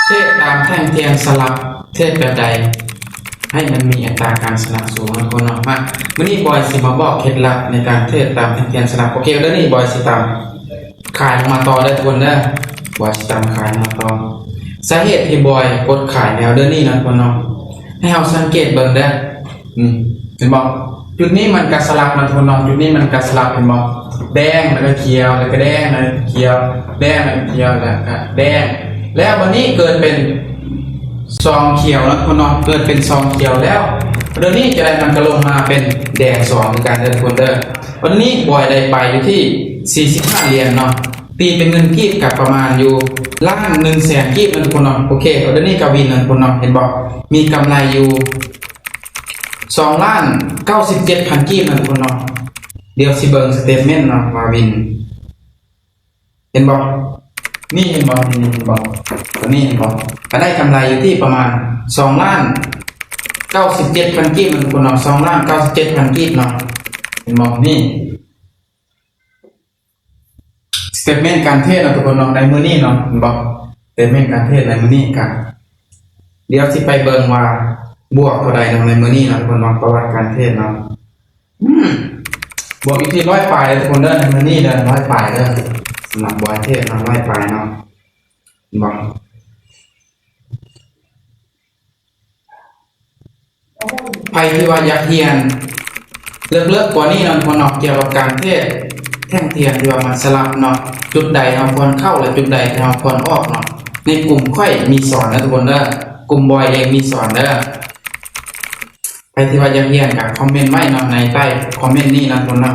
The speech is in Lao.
ເທຣດຕາມແທ່ງທຽນສະຫຼັບ ເທຣດແບບໃດໃຫ້ມັນມີອັດຕາການຊະນະສູງເນາະທຸກຄົນເນາະ. ມາ ມື້ນີ້ບອຍຊິມາບອກເຄັດລັບໃນການເທຣດຕາມແທ່ງທຽນສະຫຼັບ. ໂອເຄ ດຽວນີ້ບອຍຊິຕາມຂາຍອອກມາຕໍ່ເດີທຸກຄົນເດີ. ບອຍຊິຕາມຂາຍອອກມາຕໍ່. ສາເຫດທີ່ບອຍກົດຂາຍແນວເດີນີ້ເນາະທຸກຄົນເນາະ ໃຫ້ເຮົາສັງເກດເບິ່ງເດີ. ອືມ ເຫັນບໍ່? ຈຸດນີ້ມັນກະສະຫຼັບເນາະທຸກຄົນເນາະ. ຈຸດນີ້ມັນກະສະຫຼັບ ເຫັນບໍ່? ແດງ ແລ້ວກະຂຽວ ແລ້ວກະແດງ ແລ້ວກະຂຽວ ແດງ ແລ້ວກະຂຽວ ແລ້ວກະແດງ. ແລ້ວບາດນີ້ເກີດເປັນສອງຂຽວເນາະທຸກຄົນເນາະ. ເກີດເປັນສອງຂຽວແລ້ວ ບາດນີ້ຈະໄດ້ ມັນກະລົງມາເປັນແດງສອງຄືກັນເດີທຸກຄົນເດີ. ບາດນີ້ບອຍໄດ້ໄປຢູ່ທີ່ສີ່ສິບຫ້າຫຼຽນເນາະ. ຕີເປັນເງິນກີບກະປະມານຢູ່ລ້ານໜຶ່ງແສນກີບເນາະທຸກຄົນເນາະ. ໂອເຄ ບາດນີ້ກະວິນເນາະທຸກຄົນເນາະ. ເຫັນບໍ່? ມີກຳໄລຢູ່ ສອງລ້ານເກົ້າສິບເຈັດພັນກີບເນາະທຸກຄົນເນາະ. ດຽວຊິເບິ່ງສະເຕດເມັນເນາະວ່າວິນ ເຫັນບໍ່? ນີ້ເຫັນບໍ່? ນີ້ເຫັນບໍ່? ຕົວນີ້ເຫັນບໍ່? ກະໄດ້ກຳໄລຢູ່ທີ່ປະມານສອງລ້ານເກົ້າສິບເຈັດພັນກີບເນາະທຸກຄົນເນາະ. ສອງລ້ານເກົ້າສິບເຈັດພັນກີບເນາະ. ເຫັນບໍ່? ນີ້ ສະເຕດເມັນການເທຣດເນາະທຸກຄົນເນາະ ໃນມື້ນີ້ເນາະ. ເຫັນບໍ່? ສະເຕດເມັນການເທຣດໃນມື້ນີ້ກະ ດຽວຊິໄປເບິ່ງວ່າບວກເທົ່າໃດເນາະໃນມື້ນີ້ເນາະທຸກຄົນເນາະ. ປະຫວັດການເທຣດເນາະ ອືມ ບວກຢູ່ທີ່ຮ້ອຍປາຍເດີທຸກຄົນເດີ ໃນມື້ນີ້ເດີ ຮ້ອຍປາຍເດີ. ສຳລັບບອຍເທຣດເນາະ ຮ້ອຍປາຍເນາະ. ເຫັນບໍ່? ໃຜທີ່ວ່າຢາກຮຽນເລິກໆກວ່ານີ້ເນາະທຸກຄົນເນາະ ກ່ຽວກັບການເທຣດແທ່ງທຽນທີ່ວ່າມັນສະຫຼັບເນາະ ຈຸດໃດເຮົາຄວນເຂົ້າ ແລະ ຈຸດໃດທີ່ເຮົາຄວນອອກເນາະ ໃນກຸ່ມຂ້ອຍມີສອນເດີທຸກຄົນເດີ. ກຸ່ມບອຍເອງມີສອນເດີ. ໃຜທີ່ວ່າຢາກຮຽນກະຄອມເມັນໄວ້ເນາະ ໃນໃຕ້ຄອມເມັນນີ້ເນາະທຸກຄົນເນາະ.